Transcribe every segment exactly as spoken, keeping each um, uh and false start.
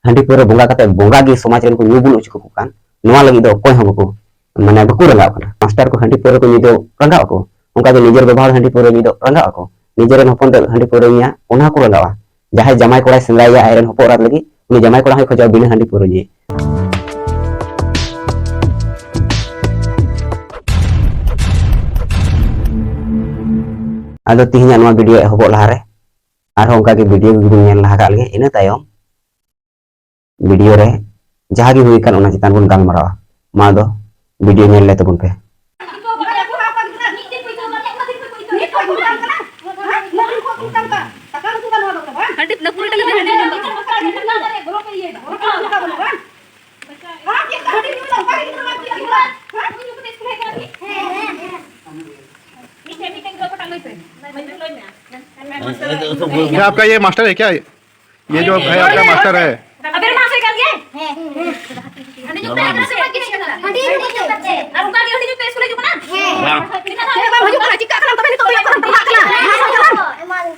ᱦᱟᱺᱰᱤ ᱯᱟᱹᱣᱨᱟᱹ ᱵᱚᱸᱜᱟ ᱠᱟᱛᱮ ᱵᱚᱸᱜᱟ ᱜᱮ ᱥᱚᱢᱟᱡᱽ ᱨᱮᱱ ᱠᱚ ᱧᱩ ᱵᱩᱞ ᱦᱚᱪᱚ ᱠᱚ ᱠᱟᱱ, ᱱᱚᱣᱟ ᱞᱟᱹᱜᱤᱫ ᱫᱚ ᱚᱠᱚᱭ ᱦᱚᱸ ᱵᱟᱠᱚ, ᱢᱟᱱᱮ, ᱵᱟᱠᱚ ᱨᱟᱸᱜᱟᱣ ᱠᱟᱱᱟ᱾ ᱢᱟᱥᱴᱟᱨ ᱠᱚ ᱦᱟᱺᱰᱤ ᱯᱟᱹᱣᱨᱟᱹ ᱠᱚ ᱧᱩ ᱫᱚ ᱨᱟᱸᱜᱟᱣ ᱟᱠᱚ, ᱚᱱᱠᱟ ᱜᱮ ᱱᱤᱡᱮᱨ ᱵᱟᱵᱟ ᱦᱚᱲ ᱦᱟᱺᱰᱤ ᱯᱟᱹᱣᱨᱟᱹ ᱧᱩ ᱫᱚ ᱨᱟᱸᱜᱟᱣ ᱟᱠᱚ, ᱱᱤᱡᱮᱨ ᱨᱮᱱ ᱦᱚᱯᱚᱱ ᱫᱚ ᱦᱟᱺᱰᱤ ᱯᱟᱹᱣᱨᱟᱹ ᱧᱩᱭᱟ, ᱚᱱᱟ ᱦᱚᱸᱠᱚ ᱨᱟᱸᱜᱟᱣᱟ᱾ ᱡᱟᱦᱟᱸᱭ ᱡᱟᱢᱟᱭ ᱠᱚᱲᱟᱭ ᱥᱮᱸᱫᱽᱨᱟᱭᱮᱭᱟ ᱟᱡ ᱨᱮᱱ ᱦᱚᱯᱚᱱ ᱮᱨᱟᱛ ᱞᱟᱹᱜᱤᱫ, ᱩᱱᱤ ᱡᱟᱢᱟᱭ ᱠᱚᱲᱟ ᱦᱚᱸᱭ ᱠᱷᱚᱡᱚᱜᱼᱟ ᱵᱤᱱᱟᱹ ᱦᱟᱺᱰᱤ ᱯᱟᱹᱣᱨᱟᱹ ᱧᱩᱭ᱾ ᱟᱫᱚ ᱛᱤᱦᱤᱧᱟᱜ ᱱᱚᱣᱟ ᱵᱷᱤᱰᱤᱭᱳ ᱮᱦᱚᱵᱚᱜ ᱞᱟᱦᱟᱨᱮ ᱟᱨᱦᱚᱸ ᱚᱱᱠᱟᱜᱮ ᱵᱷᱤᱰᱤᱭᱳ ᱜᱮᱵᱚᱱ ᱧᱮᱞ ᱞᱟᱦᱟ ᱠᱟᱜ ᱞᱮᱜᱮ, ᱤᱱᱟᱹ ᱛᱟᱭᱚᱢ ᱵᱷᱤᱰᱤᱭᱳ ᱨᱮ ᱡᱟᱦᱟᱸ ᱜᱮ ᱦᱩᱭ ᱟᱠᱟᱱ ᱚᱱᱟ ᱪᱮᱛᱟᱱ ᱵᱚᱱ ᱜᱟᱞᱢᱟᱨᱟᱣᱟ᱾ ᱢᱟ ᱟᱫᱚ ᱵᱷᱤᱰᱤᱭᱳ ᱧᱮᱞ ᱞᱮ ᱛᱟᱵᱚᱱ ᱯᱮ᱾ क्या आपका ये मास्टर है क्या? ये जो है आपका मास्टर है। ᱟᱵᱮᱱ ᱢᱟᱦᱟᱥᱚᱭ ᱠᱟᱱ ᱜᱮᱭᱟᱭ? ᱦᱮᱸ᱾ ᱦᱟᱺᱰᱤ ᱧᱩ ᱯᱮ ᱟᱠᱟᱱᱟ ᱥᱮ ᱵᱟᱝ? ᱦᱟᱺᱰᱤ ᱧᱩ ᱯᱮ ᱟᱠᱟᱱᱟ᱾ ᱟᱨ ᱚᱱᱠᱟ ᱜᱮ ᱦᱟᱺᱰᱤ ᱧᱩ ᱯᱮ ᱤᱥᱠᱩᱞ ᱦᱤᱡᱩᱜ ᱠᱟᱱᱟ? ᱦᱮᱸ᱾ ᱦᱮᱸ, ᱵᱟᱝ ᱦᱤᱡᱩᱜ ᱠᱟᱱᱟ, ᱪᱤᱠᱟᱹᱜ ᱠᱟᱱᱟ? ᱛᱚᱵᱮ ᱱᱤᱛᱚᱜ ᱫᱚ ᱯᱟᱲᱦᱟᱜ ᱠᱟᱱᱟ᱾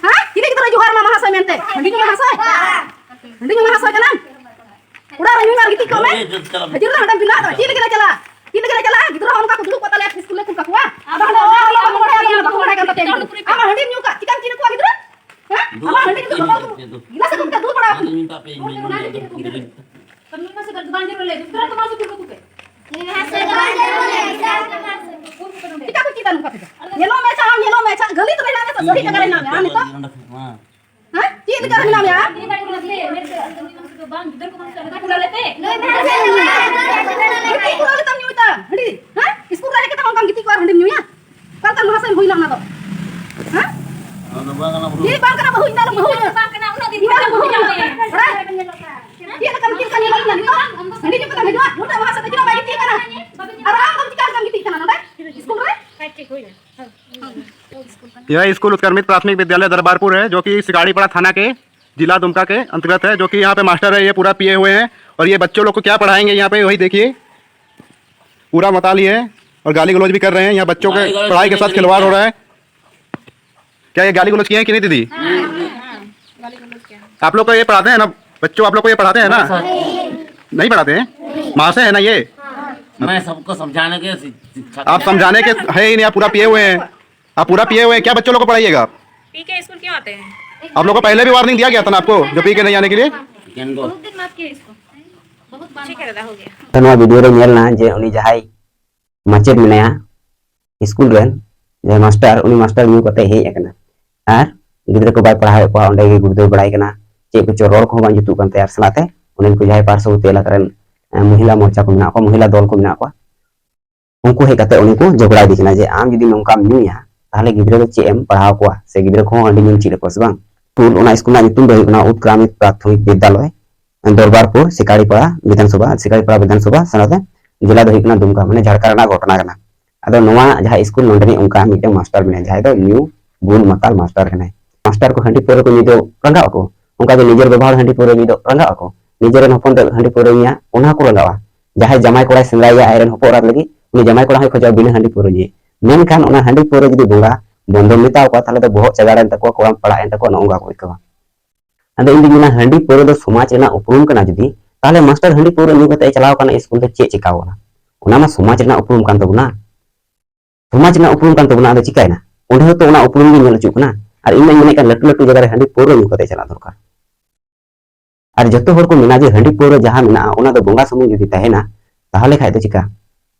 ᱦᱮᱸ? ᱪᱤᱞᱤ ᱜᱤᱫᱽᱨᱟᱹ ᱡᱚᱦᱟᱨ ᱢᱟ ᱢᱟᱦᱟᱥᱚᱭ ᱢᱮᱱᱛᱮ? ᱦᱟᱺᱰᱤ ᱧᱩ ᱢᱟᱦᱟᱥᱚᱭ? ᱦᱟᱺᱰᱤ ᱧᱩ ᱢᱟᱦᱟᱥᱚᱭ ᱠᱟᱱᱟᱢ? ᱚᱲᱟᱜ ᱨᱮ ᱧᱩ ᱟᱨ ᱜᱤᱛᱤᱡ ᱠᱚᱜ ᱢᱮ᱾ ᱦᱟᱹᱡᱩᱨ ᱫᱚ ᱦᱟᱸᱰᱮᱢ ᱵᱮᱱᱟᱣ ᱫᱚ᱾ ᱪᱮᱫ ᱞᱟᱹᱜᱤᱫ ᱞᱮ ᱪᱟᱞᱟᱜᱼᱟ? ᱪᱮᱫ ᱞᱟᱹᱜᱤᱫ ᱞᱮ ᱪᱟᱞᱟᱜᱼᱟ? ᱜᱤᱫᱽᱨᱟᱹ ᱦᱚᱸ ᱚᱱᱠᱟ ᱠᱚ ᱫᱩᱲᱩᱵ ᱠᱚᱜ ᱛᱟᱞᱮᱭᱟ, ᱤᱥᱠᱩᱞ ᱞᱮ ᱠᱩᱞ ᱠᱟᱠᱚᱣᱟ᱾ ᱟᱫᱚ ᱦᱟᱸᱰᱮ ᱚᱲᱟᱜ ᱨᱮ ᱵᱟᱠᱚ ᱵᱟᱲᱟᱭᱟ, ᱵᱟᱠᱚ ᱵᱟᱲᱟᱭ ᱠᱟᱱ ᱛᱟᱯᱮᱭᱟ ᱜᱤᱫᱽᱨᱟᱹ᱾ ᱟᱢᱟᱜ ᱦᱟᱺᱰᱤᱢ ᱧᱩ ᱠᱟᱜ, ᱪᱤᱠᱟᱢ ᱪᱮᱫ ᱟᱠᱚᱣᱟ ᱜᱤᱫᱽᱨᱟᱹ? ᱦᱮᱸ? ᱟᱢᱟᱜ ᱦᱟᱺᱰᱤ ᱧᱩ ᱫᱚ ᱵᱟᱠᱚ ᱜᱤᱞᱟᱹᱥ ᱨᱮ ᱫᱩᱲᱩᱵ ᱵᱟᱲᱟ ᱟᱠᱟᱱᱟ᱾ ᱧᱮᱞᱚᱜ ᱢᱮ ᱟᱪᱪᱷᱟ, ᱟᱢ ᱧᱮᱞᱚᱜ ᱢᱮ ᱟᱪᱪᱷᱟ, ᱜᱟᱹᱞᱤ ᱛᱚᱵᱮ ᱦᱮᱱᱟᱜ ᱢᱮᱭᱟ ᱥᱮ ᱥᱟᱹᱦᱤ ᱡᱟᱭᱜᱟ ᱨᱮ ᱦᱮᱱᱟᱜ ᱢᱮᱭᱟ ᱟᱢ ᱱᱤᱛᱚᱜ? ᱦᱮᱸ? ᱪᱮᱫ ᱞᱮᱠᱟ ᱨᱮ ᱦᱮᱱᱟᱜ ᱢᱮᱭᱟ? ᱜᱤᱛᱤᱡ ᱯᱩᱨᱟᱹ ᱜᱮᱛᱟᱢ ᱧᱩᱭ ᱛᱟᱢ ᱦᱟᱺᱰᱤ᱾ ᱦᱮᱸ? ᱤᱥᱠᱩᱞ ᱨᱮ ᱦᱮᱡ ᱠᱟᱛᱮ ᱚᱱᱠᱟᱢ ᱜᱤᱛᱤᱡ ᱠᱚᱜᱼᱟ ᱟᱨ ᱦᱟᱺᱰᱤᱢ ᱧᱩᱭᱟ? ᱚᱠᱟ ᱞᱮᱠᱟᱱ ᱢᱟᱦᱟᱥᱚᱭ ᱦᱩᱭᱱᱟ ᱚᱱᱟ ᱫᱚ? ᱦᱮᱸ? ᱚᱱᱟ ᱫᱚ ᱵᱟᱝ ᱠᱟᱱᱟ, ᱵᱟᱹᱦᱩ᱾ ᱤᱧ ᱵᱟᱝ ᱠᱟᱱᱟ, ᱵᱟᱹᱦᱩ, ᱤᱧ ᱫᱚ ᱟᱞᱚᱢ ᱵᱟᱹᱦᱩ ᱤᱧᱟ᱾ ᱵᱟᱝ ᱠᱟᱱᱟ, ᱩᱱᱟᱹᱜ ᱫᱤᱱ ᱤᱧ ᱵᱟᱝ ᱵᱟᱹᱦᱩ ᱤᱧᱟ᱾ ᱦᱮᱸ? ᱪᱮᱫ ᱞᱮᱠᱟᱢ, ᱪᱮᱫ ᱞᱮᱠᱟᱢ ᱧᱮᱞᱚᱜ ᱠᱟᱱᱟ ᱱᱤᱛᱚᱜ? ᱦᱟᱺᱰᱤ ᱧᱩ ᱠᱟᱛᱮᱢ ᱦᱤᱡᱩᱜᱼᱟ? ᱱᱚᱰᱮ ᱢᱟᱦᱟᱥᱚᱭ ᱫᱚ ᱪᱮᱫᱟᱜ ᱵᱟᱭ ᱜᱤᱛᱤᱡ ᱠᱟᱱᱟ? ᱟᱨ ᱟᱢ ᱫᱚ ᱪᱤᱠᱟ ᱞᱮᱠᱟᱢ ᱜᱤᱛᱤᱡ ᱠᱟᱱᱟ ᱱᱚᱰᱮ? ᱤᱥᱠᱩᱞ ᱨᱮ? ᱦᱮᱸ᱾ यह स्कूल उत्क्रमित प्राथमिक विद्यालय दरबारपुर है, जो कि सिकाड़ीपाड़ा थाना के, जिला दुमका के अंतर्गत है। जो कि यहाँ पे मास्टर है, ये पूरा पिए हुए हैं और ये बच्चों लोग को क्या पढ़ाएंगे यहाँ पे, वही देखिए, पूरा मताल ये है और गाली गलौज भी कर रहे हैं। यहाँ बच्चों के पढ़ाई के साथ खिलवाड़ हो रहा है। क्या ये गाली गलौज किए हैं कि नहीं दीदी? आप लोग को ये पढ़ाते हैं ना, बच्चों, आप लोग को ये पढ़ाते हैं ना? नहीं पढ़ाते हैं? माँ से है ना ये? मैं सबको समझाने के शि- शिक्षक। आप समझाने के है ही नहीं, आप पूरा पिए हुए हैं। आप पूरा पिए हुए हैं, क्या बच्चों लोग को पढ़ाइएगा आप? पी के स्कूल क्यों आते हैं? आप लोग को पहले भी वार्निंग दिया गया था ना आपको, जो पी के नहीं आने के लिए? बहुत दिन माफ किया इसको। बहुत बार ठीक है दादा, हो गया। ᱱᱚᱣᱟ ᱵᱷᱤᱰᱤᱭᱳ ᱨᱮ ᱧᱮᱞ ᱮᱱᱟ ᱡᱮ ᱩᱱᱤ ᱡᱟᱦᱟᱸᱭ ᱢᱟᱪᱮᱫ ᱢᱮᱱᱟᱭᱟ ᱥᱠᱩᱞ ᱨᱮᱱ, ᱡᱟᱦᱟᱸᱭ ᱢᱟᱥᱴᱟᱨ, ᱩᱱᱤ ᱢᱟᱥᱴᱟᱨ ᱧᱩ ᱠᱟᱛᱮ ᱦᱮᱡ ᱟᱠᱟᱱᱟ ᱟᱨ ᱜᱤᱫᱽᱨᱟᱹ ᱠᱚ ᱵᱟᱭ ᱯᱟᱲᱦᱟᱣᱮᱫ ᱠᱚᱣᱟ, ᱚᱸᱰᱮ ᱜᱮ ᱜᱩᱲᱫᱟᱹᱣ ᱵᱟᱲᱟᱭ ᱠᱟᱱᱟ, ᱪᱮᱫ ᱠᱚᱪᱚ ᱨᱚᱲ ᱠᱚᱦᱚᱸ ᱵᱟᱝ ᱡᱩᱛᱩᱜ ᱠᱟᱱ ᱛᱟᱭᱟ᱾ ᱟᱨ ᱥᱟᱞᱟᱜ ᱛᱮ ᱩᱱᱤ ᱠᱚ ᱡᱟᱦᱟᱸᱭ ᱯᱟᱨᱥᱚᱵᱚᱨᱛᱤ ᱮᱞᱟᱠᱟ ᱨᱮᱱ, ᱮ, ᱢᱚᱦᱤᱞᱟ ᱢᱳᱨᱪᱟ ᱠᱚ ᱢᱮᱱᱟᱜ ᱠᱚᱣᱟ, ᱢᱚᱦᱤᱞᱟ ᱫᱚᱞ ᱠᱚ ᱢᱮᱱᱟᱜ ᱠᱚᱣᱟ, ᱩᱱᱠᱩ ᱦᱮᱡ ᱠᱟᱛᱮ ᱩᱱᱤ ᱠᱚ ᱡᱷᱚᱜᱽᱲᱟ ᱤᱫᱤ ᱠᱟᱱᱟ ᱡᱮ, "ᱟᱢ ᱡᱩᱫᱤ ᱱᱚᱝᱠᱟᱢ ᱧᱩᱭᱟ, ᱛᱟᱦᱚᱞᱮ ᱜᱤᱫᱽᱨᱟᱹ ᱫᱚ ᱪᱮᱫ ᱮᱢ ᱯᱟᱲᱦᱟᱣ ᱠᱚᱣᱟ? ᱥᱮ ᱜᱤᱫᱽᱨᱟᱹ ᱠᱚᱦᱚᱸ ᱦᱟᱺᱰᱤ ᱧᱩᱢ ᱪᱮᱫ ᱟᱠᱚᱣᱟ ᱥᱮ ᱵᱟᱝ?" ᱥᱠᱩᱞ, ᱚᱱᱟ ᱥᱠᱩᱞ ᱨᱮᱱᱟᱜ ᱧᱩᱛᱩᱢ ᱫᱚ ᱦᱩᱭᱩᱜ ᱠᱟᱱᱟ ᱩᱛᱠᱨᱟᱢᱤᱛ ᱯᱨᱟᱛᱷᱚᱢᱤᱠ ᱵᱤᱫᱽᱭᱟᱞᱚᱭ, ᱫᱚᱨᱵᱟᱨᱯᱩᱨ, ᱥᱤᱠᱟᱲᱤᱯᱟᱲᱟ ᱵᱤᱫᱷᱟᱱᱥᱚᱵᱷᱟ, ᱥᱤᱠᱟᱲᱤᱯᱟᱲᱟ ᱵᱤᱫᱷᱟᱱᱥᱚᱵᱷᱟ, ᱥᱟᱱᱟᱛᱮ ᱡᱮᱞᱟ ᱫᱚ ᱦᱩᱭᱩᱜ ᱠᱟᱱᱟ ᱫᱩᱢᱠᱟ, ᱢᱟᱱᱮ ᱡᱷᱟᱲᱠᱷᱚᱸᱰ ᱨᱮᱱᱟᱜ ᱜᱷᱚᱴᱚᱱᱟ ᱠᱟᱱᱟ᱾ ᱟᱫᱚ ᱱᱚᱣᱟ ᱡᱟᱦᱟᱸ ᱥᱠᱩᱞ, ᱱᱚᱰᱮᱱᱤᱡ ᱚᱱᱠᱟ ᱢᱤᱫᱴᱟᱝ ᱢᱟᱥᱴᱟᱨ ᱢᱮᱱᱟᱭᱟ, ᱡᱟᱦᱟᱸᱭ ᱫᱚ ᱧᱩ ᱵᱩᱞ ᱢᱟᱛᱟᱞ ᱢᱟᱥᱴᱟᱨ ᱠᱟᱱᱟᱭ᱾ ᱢᱟᱥᱴᱟᱨ ᱠᱚ ᱦᱟᱺᱰᱤ ᱯᱟᱹᱣᱨᱟᱹ ᱠᱚ ᱧᱩ ᱫᱚ ᱨᱟᱸᱜᱟᱣ ᱟᱠᱚ, ᱚᱱᱠᱟ ᱜᱮ ᱱᱤᱡᱮᱨ ᱵᱟᱵᱟ ᱦᱚᱲ ᱦᱟᱺᱰᱤ ᱯᱟᱹᱣᱨᱟᱹ ᱧᱩ ᱫᱚ ᱨᱟᱸᱜᱟᱣ ᱟᱠᱚ, ᱱᱤᱡᱮᱨ ᱨᱮᱱ ᱦᱚᱯᱚᱱ ᱛᱮᱫ ᱦᱟᱺᱰᱤ ᱯᱟᱹᱣᱨᱟᱹ ᱧᱩᱭᱟ, ᱚᱱᱟ ᱦᱚᱸᱠᱚ ᱨᱟᱸᱜᱟᱣᱟ᱾ ᱡᱟᱦᱟᱸᱭ ᱡᱟᱢᱟᱭ ᱠᱚᱲᱟᱭ ᱥᱮᱸᱫᱽᱨᱟᱭᱮᱭᱟ ᱟᱡ ᱨᱮᱱ ᱦᱚᱯᱚᱱ ᱮᱨᱟᱛ ᱞᱟᱹᱜᱤᱫ, ᱩᱱᱤ ᱡᱟᱢᱟᱭ ᱠᱚᱲᱟ ᱦᱚᱸᱭ ᱠᱷᱚᱡᱚᱜᱼᱟ ᱵᱤᱱᱟᱹ ᱦᱟᱺᱰᱤ ᱯᱟᱹᱣᱨᱟᱹ ᱧᱩᱭ᱾ ᱢᱮᱱᱠᱷᱟᱱ ᱚᱱᱟ ᱦᱟᱺᱰᱤ ᱯᱟᱹᱣᱨᱟᱹ ᱡᱩᱫᱤ ᱵᱚᱸᱜᱟ ᱵᱚᱱᱫᱚᱢ ᱢᱮᱛᱟᱣ ᱠᱚᱣᱟ, ᱛᱟᱦᱚᱞᱮ ᱫᱚ ᱵᱚᱦᱚᱜ ᱪᱟᱜᱟᱲ ᱮᱱ ᱛᱟᱠᱚᱣᱟ, ᱠᱚᱲᱟᱢ ᱯᱟᱲᱟᱜ ᱮᱱ ᱛᱟᱠᱚᱣᱟ, ᱱᱚᱜᱼᱚ ᱱᱚᱝᱠᱟ ᱠᱚ ᱟᱹᱭᱠᱟᱹᱣᱟ᱾ ᱟᱫᱚ ᱤᱧ ᱫᱩᱧ ᱢᱮᱱᱟ, ᱦᱟᱺᱰᱤ ᱯᱟᱹᱣᱨᱟᱹ ᱫᱚ ᱥᱚᱢᱟᱡᱽ ᱨᱮᱱᱟᱜ ᱩᱯᱨᱩᱢ ᱠᱟᱱᱟ᱾ ᱡᱩᱫᱤ ᱛᱟᱦᱚᱞᱮ ᱢᱟᱥᱴᱟᱨ ᱦᱟᱺᱰᱤ ᱯᱟᱹᱣᱨᱟᱹ ᱧᱩ ᱠᱟᱛᱮ ᱮ ᱪᱟᱞᱟᱣ ᱠᱟᱱᱟ ᱥᱠᱩᱞ, ᱫᱚ ᱪᱮᱫ ᱪᱤᱠᱟᱣ ᱠᱟᱱᱟ? ᱚᱱᱟ ᱢᱟ ᱥᱚᱢᱟᱡᱽ ᱨᱮᱱᱟᱜ ᱩᱯᱨᱩᱢ ᱠᱟᱱ ᱛᱟᱵᱚᱱᱟ᱾ ᱥᱚᱢᱟᱡᱽ ᱨᱮᱱᱟᱜ ᱩᱯᱨᱩᱢ ᱠᱟᱱ ᱛᱟᱵᱚᱱᱟ, ᱟᱫᱚ ᱪᱤᱠᱟᱭᱮᱱᱟ? ᱚᱸᱰᱮ ᱦᱚᱸᱛᱚ ᱚᱱᱟ ᱩᱯᱨᱩᱢ ᱜᱮ ᱧᱮᱞ ᱦᱚᱪᱚᱜ ᱠᱟᱱᱟ᱾ ᱟᱨ ᱤᱧ ᱢᱟᱧ ᱢᱮᱱᱮᱫ ᱠᱟᱱ, ᱞᱟᱹᱴᱩ ᱞᱟᱹᱴᱩ ᱡᱟᱭᱜᱟ ᱨᱮ ᱦᱟᱺᱰᱤ ᱯᱟᱹᱣᱨᱟᱹ ᱧᱩ ᱠᱟᱛᱮ ᱪᱟᱞᱟᱜ ᱫᱚᱨᱠᱟᱨ᱾ ᱟᱨ ᱡᱚᱛᱚ ᱦᱚᱲ ᱠᱚ ᱢᱮᱱᱟ ᱡᱮ ᱦᱟᱺᱰᱤ ᱯᱟᱹᱣᱨᱟᱹ ᱡᱟᱦᱟᱸ ᱢᱮᱱᱟᱜᱼᱟ, ᱚᱱᱟ ᱫᱚ ᱵᱚᱸᱜᱟ ᱥᱩᱢᱩᱝ ᱡᱩᱫᱤ ᱛᱟᱦᱮᱱᱟ, ᱛᱟᱦᱚᱞᱮ ᱠᱷᱟᱡ ᱫᱚ ᱪᱤᱠᱟ?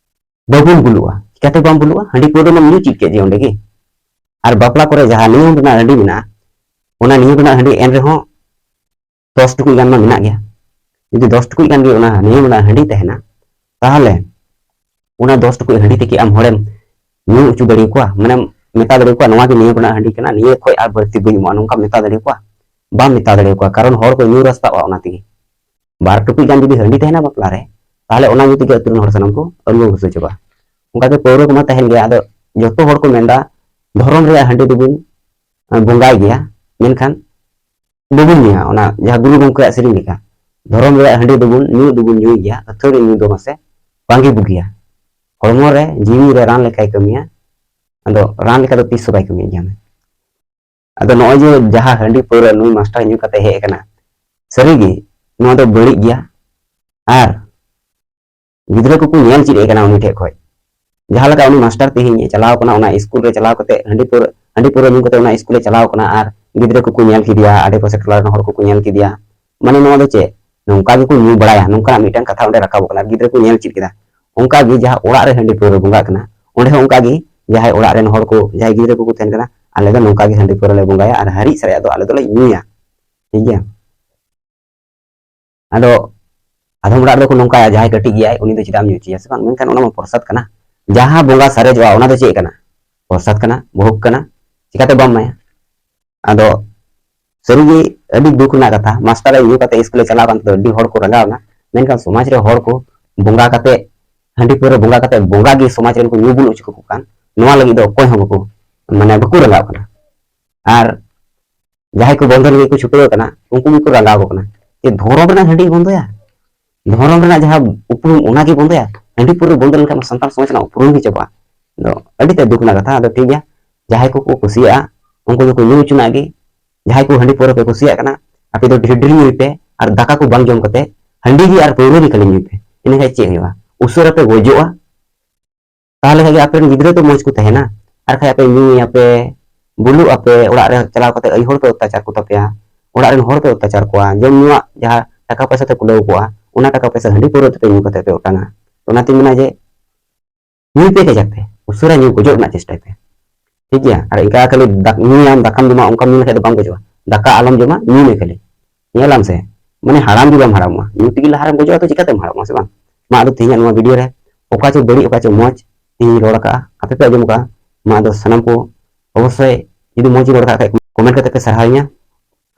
ᱵᱟᱵᱚᱱ ᱵᱩᱞᱩᱜᱼᱟ᱾ ᱪᱤᱠᱟᱛᱮ ᱵᱟᱢ ᱵᱩᱞᱩᱜᱼᱟ? ᱦᱟᱺᱰᱤ ᱯᱟᱹᱣᱨᱟᱹ ᱢᱟᱢ ᱧᱩ ᱪᱮᱫ ᱠᱮᱫ ᱡᱮ ᱚᱸᱰᱮ ᱜᱮ᱾ ᱟᱨ ᱵᱟᱯᱞᱟ ᱠᱚᱨᱮ ᱡᱟᱦᱟᱸ ᱱᱤᱭᱚᱢ ᱨᱮᱱᱟᱜ ᱦᱟᱺᱰᱤ ᱢᱮᱱᱟᱜᱼᱟ, ᱚᱱᱟ ᱱᱤᱭᱚᱢ ᱨᱮᱱᱟᱜ ᱦᱟᱺᱰᱤ ᱮᱱ ᱨᱮᱦᱚᱸ ᱫᱚᱥ ᱴᱩᱠᱩᱡ ᱜᱟᱱ ᱢᱟ ᱢᱮᱱᱟᱜ ᱜᱮᱭᱟ᱾ ᱡᱩᱫᱤ ᱫᱚᱥ ᱴᱩᱠᱩᱡ ᱜᱟᱱ ᱜᱮ ᱚᱱᱟ ᱱᱤᱭᱚᱢ ᱨᱮᱱᱟᱜ ᱦᱟᱺᱰᱤ ᱛᱟᱦᱮᱱᱟ, ᱛᱟᱦᱚᱞᱮ ᱚᱱᱟ ᱫᱚᱥ ᱴᱩᱠᱩᱡ ᱦᱟᱺᱰᱤ ᱛᱮᱠᱤ ᱟᱢ ᱦᱚᱲᱮᱢ ᱧᱩ ᱦᱚᱪᱚ ᱫᱟᱲᱮᱭᱟᱠᱚᱣᱟ? ᱢᱟᱱᱮᱢ ᱢᱮᱛᱟ ᱫᱟᱲᱮᱭᱟᱠᱚᱣᱟ, "ᱱᱚᱣᱟ ᱜᱮ ᱱᱤᱭᱚᱢ ᱨᱮᱱᱟᱜ ᱦᱟᱺᱰᱤ ᱠᱟᱱᱟ, ᱱᱤᱭᱟᱹ ᱠᱷᱚᱡ ᱟᱨ ᱵᱟᱹᱲᱛᱤ ᱵᱟᱹᱧ ᱮᱢᱚᱜᱼᱟ", ᱱᱚᱝᱠᱟᱢ ᱢᱮᱛᱟ ᱫᱟᱲᱮᱭᱟᱠᱚᱣᱟ? ᱵᱟᱢ ᱢᱮᱛᱟ ᱫᱟᱲᱮᱭᱟᱠᱚᱣᱟ, ᱠᱟᱨᱚᱱ ᱦᱚᱲ ᱠᱚ ᱧᱩ ᱨᱟᱥᱛᱟᱜᱼᱟ ᱚᱱᱟ ᱛᱮᱜᱮ᱾ ᱵᱟᱨ ᱴᱩᱠᱩᱡ ᱜᱟᱱ ᱡᱩᱫᱤ ᱦᱟᱺᱰᱤ ᱛᱟᱦᱮᱱᱟ ᱵᱟᱯᱞᱟ ᱨᱮ, ᱛᱟᱦᱚᱞᱮ ᱚᱱᱟ ᱧᱩ ᱛᱮᱜᱮ ᱟᱹᱛᱩ ᱨᱮᱱ ᱦᱚᱲ ᱥᱟᱱᱟᱢ ᱠᱚ ᱟᱹᱨᱩ ᱜᱩᱥᱟᱹ ᱪᱟᱵᱟᱜᱼᱟ᱾ ᱚᱱᱠᱟᱜᱮ ᱯᱟᱹᱣᱨᱟᱹ ᱠᱚᱢᱟ ᱛᱟᱦᱮᱱ ᱜᱮᱭᱟ᱾ ᱟᱫᱚ ᱡᱚᱛᱚ ᱦᱚᱲ ᱠᱚ ᱢᱮᱱᱫᱟ, ᱫᱷᱚᱨᱚᱢ ᱨᱮᱭᱟᱜ ᱦᱟᱺᱰᱤ ᱫᱚᱵᱚᱱ ᱵᱚᱸᱜᱟᱭ ᱜᱮᱭᱟ, ᱢᱮᱱᱠᱷᱟᱱ ᱵᱟᱵᱚᱱ ᱧᱩᱭᱟ᱾ ᱚᱱᱟ ᱡᱟᱦᱟᱸ ᱜᱩᱨᱩ ᱜᱚᱢᱠᱮᱭᱟᱜ ᱥᱮᱨᱮᱧ ᱞᱮᱠᱟ, "ᱫᱷᱚᱨᱚᱢ ᱨᱮᱭᱟᱜ ᱦᱟᱺᱰᱤ ᱫᱚᱵᱚᱱ ᱧᱩ ᱫᱚᱵᱚᱱ ᱧᱩᱭ ᱜᱮᱭᱟ, ᱟᱹᱛᱷᱟᱹᱲᱤ ᱧᱩ ᱫᱚ ᱢᱟᱥᱮ ᱵᱟᱝᱜᱮ ᱵᱩᱜᱤᱭᱟ᱾ ᱦᱚᱲᱢᱚ ᱨᱮ, ᱡᱤᱣᱤ ᱨᱮ ᱨᱟᱱ ᱞᱮᱠᱟᱭ ᱠᱟᱹᱢᱤᱭᱟ, ᱟᱫᱚ ᱨᱟᱱ ᱞᱮᱠᱟ ᱫᱚ ᱛᱤᱥ ᱦᱚᱸ ᱵᱟᱭ ᱠᱟᱹᱢᱤᱭᱟ ᱧᱟᱢᱮ᱾" ᱟᱫᱚ ᱱᱚᱜᱼᱚᱭ ᱡᱮ ᱡᱟᱦᱟᱸ ᱦᱟᱺᱰᱤ ᱯᱟᱹᱣᱨᱟᱹ ᱱᱩᱭ ᱢᱟᱥᱴᱟᱨ ᱧᱩ ᱠᱟᱛᱮ ᱦᱮᱡ ᱟᱠᱟᱱᱟ, ᱥᱟᱹᱨᱤᱜᱮ ᱱᱚᱣᱟ ᱫᱚ ᱵᱟᱹᱲᱤᱡ ᱜᱮᱭᱟ᱾ ᱟᱨ ᱜᱤᱫᱽᱨᱟᱹ ᱠᱚᱠᱚ ᱧᱮᱞ ᱪᱮᱫ ᱮ ᱠᱟᱱᱟ ᱩᱱᱤ ᱴᱷᱮᱡ ᱠᱷᱚᱡ᱾ ᱡᱟᱦᱟᱸ ᱞᱮᱠᱟ ᱩᱱᱤ ᱢᱟᱥᱴᱟᱨ ᱛᱮᱦᱮᱧ ᱮ ᱪᱟᱞᱟᱣ ᱠᱟᱱᱟ ᱚᱱᱟ ᱥᱠᱩᱞ ᱨᱮ, ᱪᱟᱞᱟᱣ ᱠᱟᱛᱮ ᱦᱟᱺᱰᱤ ᱯᱟᱹᱣᱨᱟᱹ, ᱦᱟᱺᱰᱤ ᱯᱟᱹᱣᱨᱟᱹ ᱧᱩ ᱠᱟᱛᱮ ᱚᱱᱟ ᱥᱠᱩᱞ ᱮ ᱪᱟᱞᱟᱣ ᱠᱟᱱᱟ ᱟᱨ ᱜᱤᱫᱽᱨᱟᱹ ᱠᱚᱠᱚ ᱧᱮᱞ ᱠᱮᱫᱮᱭᱟ, ᱟᱰᱮ ᱯᱟᱥᱮ ᱴᱚᱞᱟ ᱨᱮᱱ ᱦᱚᱲ ᱠᱚᱠᱚ ᱧᱮᱞ ᱠᱮᱫᱮᱭᱟ᱾ ᱢᱟᱱᱮ ᱱᱚᱣᱟ ᱫᱚ ᱪᱮᱫ? ᱱᱚᱝᱠᱟ ᱜᱮᱠᱚ ᱧᱩ ᱵᱟᱲᱟᱭᱟ, ᱱᱚᱝᱠᱟᱱᱟᱜ ᱢᱤᱫᱴᱟᱝ ᱠᱟᱛᱷᱟ ᱚᱸᱰᱮ ᱨᱟᱠᱟᱵᱚᱜ ᱠᱟᱱᱟ, ᱜᱤᱫᱽᱨᱟᱹ ᱠᱚ ᱧᱮᱞ ᱪᱮᱫ ᱠᱮᱫᱟ᱾ ᱚᱱᱠᱟ ᱜᱮ ᱡᱟᱦᱟᱸ ᱚᱲᱟᱜ ᱨᱮ ᱦᱟᱺᱰᱤ ᱯᱟᱹᱣᱨᱟᱹ ᱵᱚᱸᱜᱟᱜ ᱠᱟᱱᱟ, ᱚᱸᱰᱮ ᱦᱚᱸ ᱚᱱᱠᱟ ᱜᱮ ᱡᱟᱦᱟᱸᱭ ᱚᱲᱟᱜ ᱨᱮᱱ ᱦᱚᱲ ᱠᱚ, ᱡᱟᱦᱟᱸᱭ ᱜᱤᱫᱽᱨᱟᱹ ᱠᱚᱠᱚ ᱛᱟᱦᱮᱱ ᱠᱟᱱᱟ, ᱟᱞᱮ ᱫᱚ ᱱᱚᱝᱠᱟ ᱜᱮ ᱦᱟᱺᱰᱤ ᱯᱟᱹᱣᱨᱟᱹ ᱞᱮ ᱵᱚᱸᱜᱟᱭᱟ ᱟᱨ ᱦᱟᱹᱨᱤᱡ ᱥᱟᱨᱮᱡᱟᱜ ᱫᱚ ᱟᱞᱮ ᱫᱚᱞᱮ ᱧᱩᱭᱟ, ᱴᱷᱤᱠ ᱜᱮᱭᱟ᱾ ᱟᱫᱚ ᱟᱫᱚᱢ ᱚᱲᱟᱜ ᱨᱮᱫᱚ ᱠᱚ ᱱᱚᱝᱠᱟᱭᱟ, ᱡᱟᱦᱟᱸᱭ ᱠᱟᱹᱴᱤᱡ ᱜᱮᱭᱟᱭ ᱩᱱᱤ ᱫᱚ ᱪᱮᱫᱟᱜ ᱮᱢ ᱧᱩ ᱦᱚᱪᱚᱭᱟ, ᱥᱮ ᱵᱟᱝ? ᱢᱮᱱᱠᱷᱟᱱ ᱚᱱᱟ ᱢᱟ ᱯᱨᱚᱥᱟᱫ ᱠᱟᱱᱟ᱾ ᱡᱟᱦᱟᱸ ᱵᱚᱸᱜᱟ ᱥᱟᱨᱮᱡᱚᱜᱼᱟ ᱚᱱᱟ ᱫᱚ ᱪᱮᱫ ᱠᱟᱱᱟ? ᱯᱨᱚᱥᱟᱫ ᱠᱟᱱᱟ, ᱵᱷᱳᱜᱽ ᱠᱟᱱᱟ, ᱪᱤᱠᱟᱛᱮ ᱵᱟᱢ ᱮᱢᱟᱭᱟ? ᱟᱫᱚ ᱥᱟᱹᱨᱤᱜᱮ ᱟᱹᱰᱤ ᱫᱩᱠ ᱨᱮᱱᱟᱜ ᱠᱟᱛᱷᱟ, ᱢᱟᱥᱴᱟᱨ ᱮ ᱧᱩ ᱠᱟᱛᱮ ᱥᱠᱩᱞᱮ ᱪᱟᱞᱟᱣ ᱠᱟᱱ ᱛᱮᱫᱚ ᱟᱹᱰᱤ ᱦᱚᱲ ᱠᱚ ᱨᱟᱸᱜᱟᱣ ᱮᱱᱟ, ᱢᱮᱱᱠᱷᱟᱱ ᱥᱚᱢᱟᱡᱽ ᱨᱮ ᱦᱚᱲ ᱠᱚ ᱵᱚᱸᱜᱟ ᱠᱟᱛᱮ, ᱦᱟᱺᱰᱤ ᱯᱟᱹᱣᱨᱟᱹ ᱵᱚᱸᱜᱟ ᱠᱟᱛᱮ ᱵᱚᱸᱜᱟ ᱜᱮ ᱥᱚᱢᱟᱡᱽ ᱨᱮᱱ ᱠᱚ ᱧᱩ ᱵᱩᱞ ᱦᱚᱪᱚ ᱠᱟᱠᱚ ᱠᱟᱱ, ᱱᱚᱣᱟ ᱞᱟᱹᱜᱤᱫ ᱫᱚ ᱚᱠᱚᱭ ᱦᱚᱸ ᱵᱟᱠᱚ, ᱢᱟᱱᱮ, ᱵᱟᱠᱚ ᱨᱟᱸᱜᱟᱣ ᱠᱟᱱᱟ᱾ ᱟᱨ ᱡᱟᱦᱟᱸᱭ ᱠᱚ ᱵᱚᱱᱫᱚ ᱞᱟᱹᱜᱤᱫ ᱠᱚ ᱪᱷᱩᱴᱟᱹᱣ ᱟᱠᱟᱱᱟ, ᱩᱱᱠᱩ ᱜᱮᱠᱚ ᱨᱟᱸᱜᱟᱣ ᱟᱠᱚ ᱠᱟᱱᱟ ᱡᱮ ᱫᱷᱚᱨᱚᱢ ᱨᱮᱱᱟᱜ ᱦᱟᱺᱰᱤ ᱵᱚᱱᱫᱚᱭᱟ, ᱫᱷᱚᱨᱚᱢ ᱨᱮᱱᱟᱜ ᱡᱟᱦᱟᱸ ᱩᱯᱨᱩᱢ, ᱚᱱᱟ ᱜᱮ ᱵᱚᱱᱫᱚᱭᱟ᱾ ᱦᱟᱺᱰᱤ ᱯᱟᱹᱣᱨᱟᱹ ᱵᱚᱱᱫᱚ ᱞᱮᱱᱠᱷᱟᱱ ᱢᱟ ᱥᱟᱱᱛᱟᱲ ᱥᱚᱢᱟᱡᱽ ᱨᱮᱱᱟᱜ ᱩᱯᱨᱩᱢ ᱜᱮ ᱪᱟᱵᱟᱜᱼᱟ᱾ ᱟᱫᱚ ᱟᱹᱰᱤ ᱛᱮᱫ ᱫᱩᱠ ᱨᱮᱱᱟᱜ ᱠᱟᱛᱷᱟ᱾ ᱟᱫᱚ ᱴᱷᱤᱠ ᱜᱮᱭᱟ, ᱡᱟᱦᱟᱸᱭ ᱠᱚᱠᱚ ᱠᱩᱥᱤᱭᱟᱜᱼᱟ ᱩᱱᱠᱩ ᱫᱚᱠᱚ ᱧᱩ ᱦᱚᱪᱚᱱᱟᱜ ᱜᱮ᱾ ᱡᱟᱦᱟᱸᱭ ᱠᱚ ᱦᱟᱺᱰᱤ ᱯᱟᱹᱣᱨᱟᱹ ᱯᱮ ᱠᱩᱥᱤᱭᱟᱜ ᱠᱟᱱᱟ, ᱟᱯᱮ ᱫᱚ ᱰᱷᱮᱨ ᱰᱷᱮᱨ ᱧᱩᱭ ᱯᱮ ᱟᱨ ᱫᱟᱠᱟ ᱠᱚ ᱵᱟᱝ ᱡᱚᱢ ᱠᱟᱛᱮ ᱦᱟᱺᱰᱤ ᱜᱮ ᱟᱨ ᱯᱟᱹᱣᱨᱟᱹ ᱜᱮ ᱠᱷᱟᱹᱞᱤ ᱧᱩᱭ ᱯᱮ᱾ ᱤᱱᱟᱹ ᱠᱷᱟᱡ ᱪᱮᱫ ᱦᱩᱭᱩᱜᱼᱟ? ᱩᱥᱟᱹᱨᱟ ᱯᱮ ᱜᱚᱡᱚᱜᱼᱟ᱾ ᱛᱟᱦᱚᱞᱮ ᱠᱷᱟᱡ ᱜᱮ ᱟᱯᱮ ᱨᱮᱱ ᱜᱤᱫᱽᱨᱟᱹ ᱫᱚ ᱢᱚᱡᱽ ᱠᱚ ᱛᱟᱦᱮᱱᱟ᱾ ᱟᱨ ᱠᱷᱟᱡ ᱟᱯᱮ ᱧᱩᱭᱟᱯᱮ, ᱵᱩᱞᱩᱜ ᱟᱯᱮ, ᱚᱲᱟᱜ ᱨᱮ ᱪᱟᱞᱟᱣ ᱠᱟᱛᱮ ᱟᱭᱳ ᱦᱚᱲ ᱯᱮ ᱚᱛᱛᱟᱪᱟᱨ ᱠᱚ ᱛᱟᱯᱮᱭᱟ, ᱚᱲᱟᱜ ᱨᱮᱱ ᱦᱚᱲ ᱯᱮ ᱚᱛᱛᱟᱪᱟᱨ ᱠᱚᱣᱟ, ᱡᱚᱢ ᱧᱩᱣᱟᱜ ᱡᱟᱦᱟᱸ ᱴᱟᱠᱟ ᱯᱚᱭᱥᱟ ᱛᱮ ᱠᱩᱞᱟᱹᱣ ᱠᱚᱜᱼᱟ, ᱚᱱᱟ ᱴᱟᱠᱟ ᱯᱚᱭᱥᱟ ᱦᱟᱺᱰᱤ ᱯᱟᱹᱣᱨᱟᱹ ᱛᱮᱯᱮ ᱧᱩ ᱠᱟᱛᱮ ᱯᱮ ᱚᱴᱟᱝᱟ᱾ ᱚᱱᱟᱛᱤᱧ ᱢᱮᱱᱟ ᱡᱮ ᱧᱩᱭ ᱯᱮ ᱠᱟᱡᱟᱠ ᱛᱮ, ᱩᱥᱟᱹᱨᱟ ᱧᱩ ᱜᱚᱡᱚᱜ ᱨᱮᱱᱟᱜ ᱪᱮᱥᱴᱟᱭ ᱯᱮ, ᱴᱷᱤᱠ ᱜᱮᱭᱟ? ᱟᱨ ᱤᱱᱠᱟ ᱠᱷᱟᱹᱞᱤ ᱫᱟᱠ-, ᱧᱩᱭᱟᱢ, ᱫᱟᱠᱟᱢ ᱡᱚᱢᱟ, ᱚᱱᱠᱟᱢ ᱧᱩ ᱞᱮᱠᱷᱟᱡ ᱫᱚ ᱵᱟᱢ ᱜᱚᱡᱚᱜᱼᱟ᱾ ᱫᱟᱠᱟ ᱟᱞᱚᱢ ᱡᱚᱢᱟ, ᱧᱩᱭ ᱢᱮ ᱠᱷᱟᱹᱞᱤ᱾ ᱧᱮᱞᱟᱢ ᱥᱮ, ᱢᱟᱱᱮ ᱦᱟᱲᱟᱢ ᱜᱮ ᱵᱟᱢ ᱦᱟᱲᱟᱢᱚᱜᱼᱟ᱾ ᱧᱩ ᱛᱮᱜᱮ ᱞᱟᱦᱟᱨᱮᱢ ᱜᱚᱡᱚᱜᱼᱟ, ᱛᱚ ᱪᱤᱠᱟᱛᱮᱢ ᱦᱟᱲᱟᱢᱚᱜᱼᱟ, ᱥᱮ ᱵᱟᱝ? ᱢᱟ ᱟᱫᱚ ᱛᱮᱦᱮᱧᱟᱜ ᱱᱚᱣᱟ ᱵᱷᱤᱰᱤᱭᱳ ᱨᱮ ᱚᱠᱟ ᱪᱚ ᱵᱟᱹᱲᱤᱡ, ᱚᱠᱟ ᱪᱚ ᱢᱚᱡᱽ ᱤᱧ ᱨᱚᱲ ᱟᱠᱟᱫᱼᱟ, ᱟᱯᱮ ᱯᱮ ᱟᱸᱡᱚᱢ ᱟᱠᱟᱫᱼᱟ᱾ ᱢᱟ ᱟᱫᱚ ᱥᱟᱱᱟᱢ ᱠᱚ ᱚᱵᱚᱥᱥᱳᱭ ᱡᱩᱫᱤ ᱢᱚᱡᱽ ᱤᱧ ᱨᱚᱲ ᱠᱟᱜ ᱠᱷᱟᱡ ᱠᱚᱢᱮᱱᱴ ᱠᱟᱛᱮ ᱯᱮ ᱥᱟᱨᱦᱟᱣᱤᱧᱟ,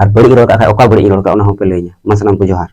ᱟᱨ ᱵᱟᱹᱲᱤᱡ ᱤᱧ ᱨᱚᱲ ᱠᱟᱜ ᱠᱷᱟᱡ, ᱚᱠᱟ ᱵᱟᱹᱲᱤᱡ ᱤᱧ ᱨᱚᱲ ᱠᱟᱜᱼᱟ, ᱚᱱᱟ ᱦᱚᱸᱯᱮ ᱞᱟᱹᱭᱟᱹᱧᱟ᱾ ᱢᱟ ᱥᱟᱱᱟᱢ ᱠᱚ ᱡᱚᱦᱟᱨ᱾